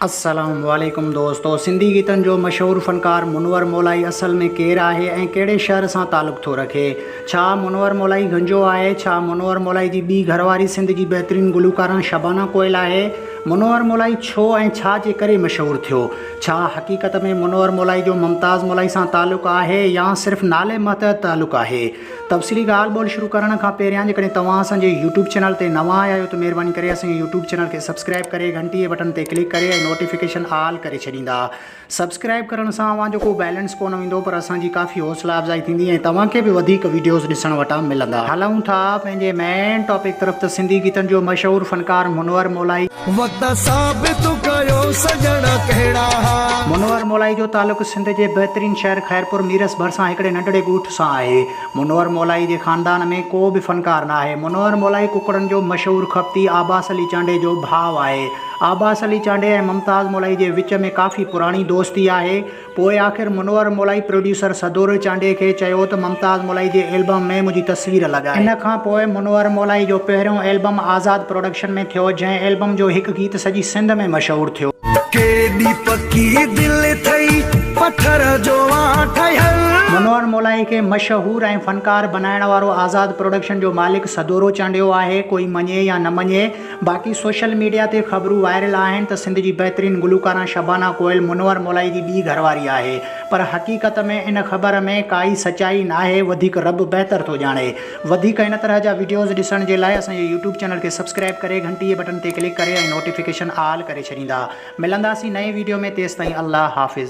السلام عليڪم دوستو سنڌي گيتن جو مشهور فنڪار منور مولائي اصل ۾ ڪير آهي ۽ ڪهڙي شهر سان تعلق ٿو رکي؟ ڇا منور مولائي گهنجو آهي؟ ڇا منور مولائي جي ٻي گهر واري سنڌ جي بهترين گلوڪارڻ شبانه ڪوئل آهي؟ منور مولائي ڇو ۽ ڇا جي ڪري مشهور ٿيو؟ ڇا حقيقت ۾ منور مولائي جو ممتاز مولائي سان تعلق آهي يا صرف نالي ماتحت تعلق آهي؟ تفصيلي ڳالهه ٻولهه شروع ڪرڻ کان پهريان جيڪڏهن توهان اسان جي يوٽيوب چينل تي نوان آيا آهيو ته مهرباني ڪري اسان جي يوٽيوب چينل کي سبسڪرائيب ڪري گهنٽي جي بٽڻ تي ڪلڪ ڪري ۽ نوٽيفڪيشن آل ڪري ڇڏيندا. سبسڪرائيب ڪرڻ سان اوهان جو ڪو بيلنس ڪونه ويندو پر اسان جي ڪافي حوصلا افزائي ٿيندي ۽ توهان کي به وڌيڪ وڊيوز ڏسڻ وٽان ملندا. هلون ٿا پنهنجي مين ٽاپڪ طرف ته سنڌي گيتن جو مشهور فنڪار منور مولائي، وقت ثابت ڪيو سڄڻ ڪهڙا ها. منور مولائي جو تعلق سنڌ جي بهترين شهر خيرپور ميرس ڀرسان هڪڙي ننڍڙي ڳوٺ سان آهي. منور مولائي جي خاندان ۾ ڪو به فنڪار ناهي. منور مولائي ڪڪڙن جو مشهور خفتي عباس علي چانڊيي جو ڀاء آهي. عباس علي چانڊيي ۽ ممتاز مولائي جي وچ ۾ ڪافي پراڻي دوستي آهي. پوء آخر منور مولائي پروڊيوسر سدورو چانڊيي کي چيو ته ممتاز مولائي جي البم ۾ منهنجي تصوير لڳاء. ان کان پوء منور مولائي جو پهريون البم آزاد پروڊڪشن ۾ ٿيو، جنهن البم جو هڪ گيت سڄي سنڌ ۾ مشهور ٿيو. ڪيڏي پڪي دل اٿئي پٿر جو آ ٺهيل. منور مولائي کي مشهور ۽ فنڪار بنائڻ وارو آزاد پروڊڪشن جو مالڪ سدورو چانڊيو آهي، ڪوئي مڃي يا نه مڃي، باقي سوشل ميڊيا تي خبرون وائرل آهن ته سنڌ جي بهترين گلوڪاران شبانه ڪوئل منور مولائي جي ٻي گهرواري آهي پر حقيقت ۾ ان خبر ۾ ڪائي سچائي ناهي وڌيڪ رب بهتر ٿو ڄاڻي وڌيڪ ان طرح جا وڊيوز ڏسڻ جي لاء اسان جي يوٽيوب چينل کي سبسڪرائب ڪري گهنٽي جي بٽن تي ڪلڪ ڪري ۽ نوٽيفڪيشن آل ڪري ڇڏيندا ملنداسين نئين وڊيو ۾ تيستائين الله حافظ.